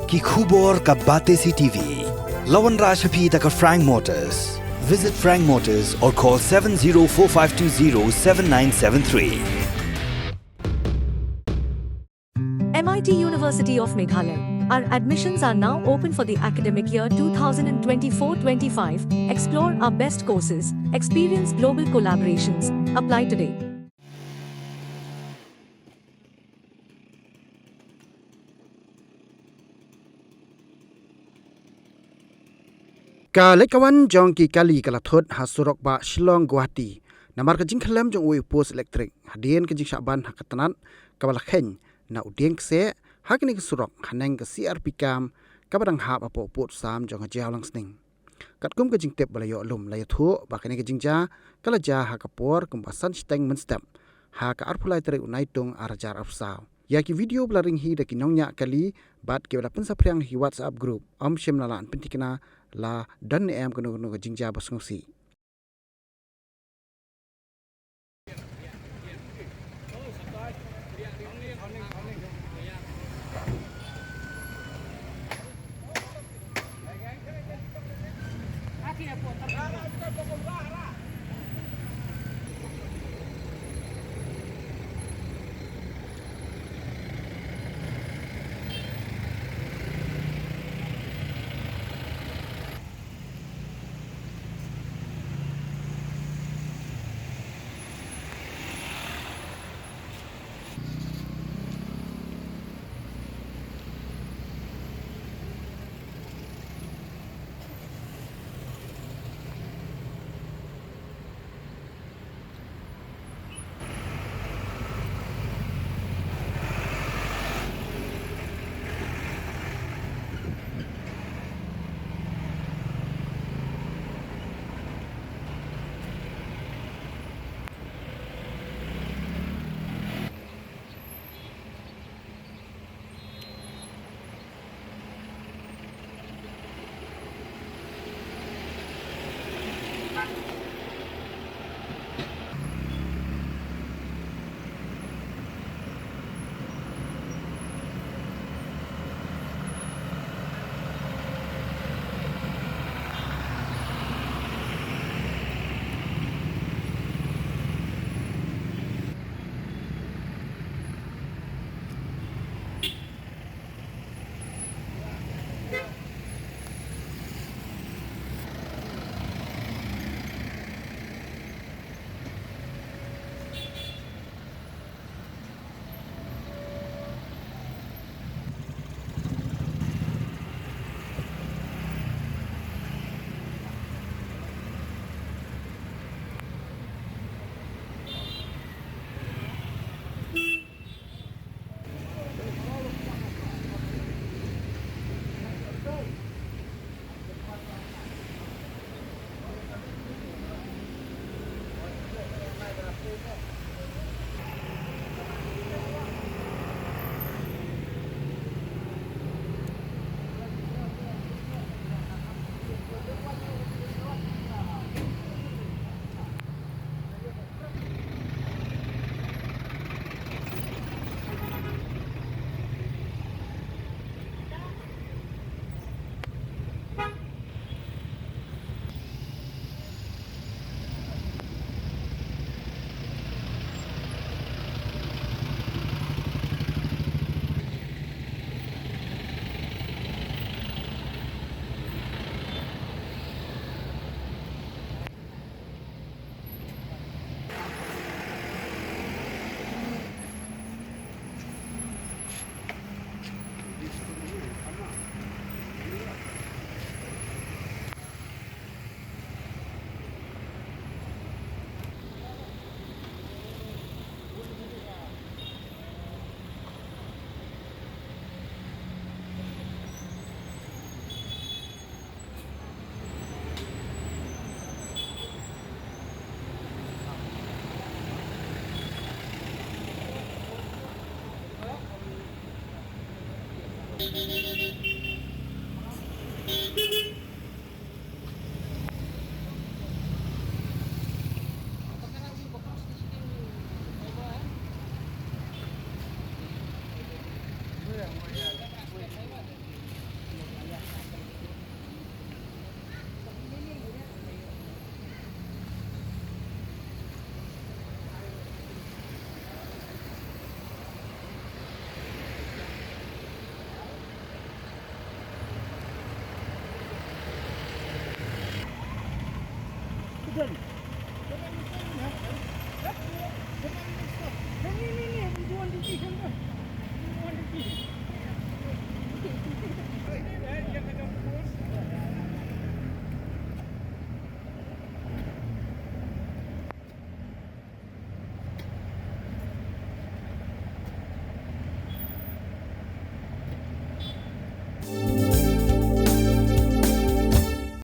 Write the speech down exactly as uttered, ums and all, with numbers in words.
Ki khubor ka Batesi TV. La wanrah sha phi da ka Frank Motors. Visit Frank Motors or call seven zero four five two zero seven nine seven three. M I T University of Meghalaya. Our admissions are now open for the academic year two thousand twenty-four twenty-five. Explore our best courses, experience global collaborations. Apply today. Ka leit ka wan jong ki kali ka la thut ha surok bah Shillong Guwahati namar ka jingkhyllem jong uwei u post elektrik. Hadien ka jingshah ban ha ka tnat kaba la kheiñ na u dieng kseh ha kane ka surok haneng ka C R P camp kaba dang hap hapoh pud sam jong ka Jowai Langsning. Katkum ka jingtip ba la ïoh lum, la ïathuh ba kane ka jingjia ka la jia ha ka por kumba san shiteng mynstep ha ka arphew lai tarik u Naitung arhajar arphew saw. Ïa ki video ba la ring hi da ki nongñiah kali bad kiba la pynsaphriang ha ki WhatsApp group, ym shym la lah ban pynthikna la don ne em kano kano ka jingjia ba sngewsih.